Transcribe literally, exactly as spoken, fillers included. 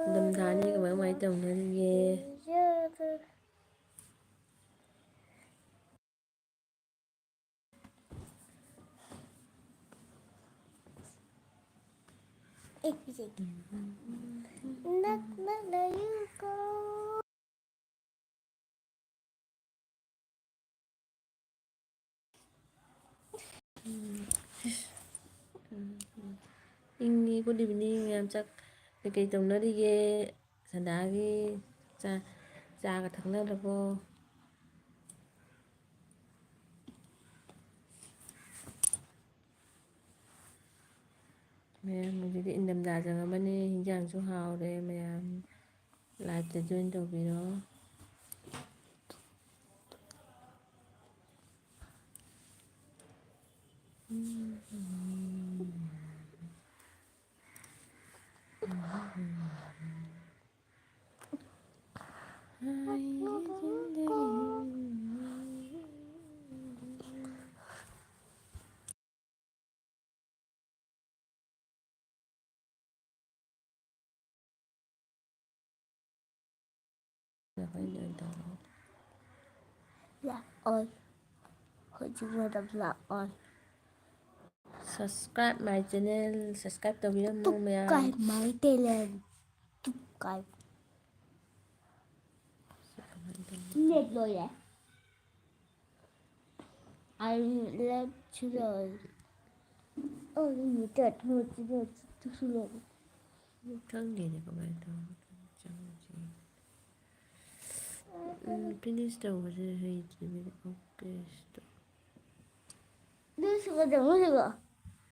ꯅꯤꯡꯊꯝꯊꯥꯅꯤ ꯀꯃꯥꯏ ꯀꯃꯥꯏ ꯇꯧꯅꯔꯤꯒꯦ? ꯑꯦ, ꯄꯤꯖꯒꯦ꯫ ꯅꯛꯅ ꯂꯩꯌꯨꯀꯣ꯫ ꯏꯪꯉꯤ꯫ Good evening ꯃꯌꯥꯝ꯫ ꯆꯥꯛ ꯀꯩꯀꯩ ꯇꯧꯅꯔꯤꯒꯦ? ꯁꯟꯗꯥꯒꯤ ꯆꯥ-, ꯆꯥꯒ ꯊꯛꯅꯔꯕꯣ? ꯃꯌꯥꯝ, ꯍꯧꯖꯤꯛꯇꯤ ꯏꯪꯊꯝꯊꯥ ꯆꯪꯉꯛꯑꯃꯅꯤ, ꯍꯤꯟꯖꯥꯡꯁꯨ ꯍꯥꯎꯔꯦ꯫ ꯃꯌꯥꯝ live ꯇ join ꯇꯧꯕꯤꯔꯣ꯫ ꯂꯥꯛꯑꯣꯏ꯫ ꯍꯧꯖꯤꯛ ꯃꯇꯝ ꯂꯥꯛꯑꯣꯏ꯫ Subscribe my channel, subscribe ꯇꯧꯕꯤꯔꯝꯃꯨ ꯃꯌꯥꯝ꯫ ꯇꯨꯛꯀꯥꯏ ꯃꯥꯏ ꯇꯦꯂꯦꯟ꯫ ꯇꯨꯛꯀꯥꯏ꯫ ꯁꯤ ꯀꯃꯥꯏꯅ ꯇꯧꯅꯤ? Net ꯂꯣꯏꯔꯦ꯫ ꯑꯩ ꯂꯦꯞꯁꯨ ꯂꯣꯏꯔꯦ꯫ ꯑꯩ ꯃꯤꯇꯔ ꯂꯣꯏꯔꯦ, ꯂꯣꯏꯔꯦ, ꯂꯣꯏꯔꯦ꯫ ꯈꯪꯗꯦꯅꯦ ꯀꯃꯥꯏꯅ ꯇꯧꯕꯅꯣ꯫ ꯆꯪꯉꯁꯤ꯫ ꯎꯝ, finish ꯇꯧꯕꯁꯦ ꯍꯩꯇ꯭ꯔꯤꯕꯅꯦ꯫ Okay, stop꯫ ꯑꯗꯨ ꯁꯤꯒ ꯆꯪꯉꯨ ꯁꯤꯒ꯫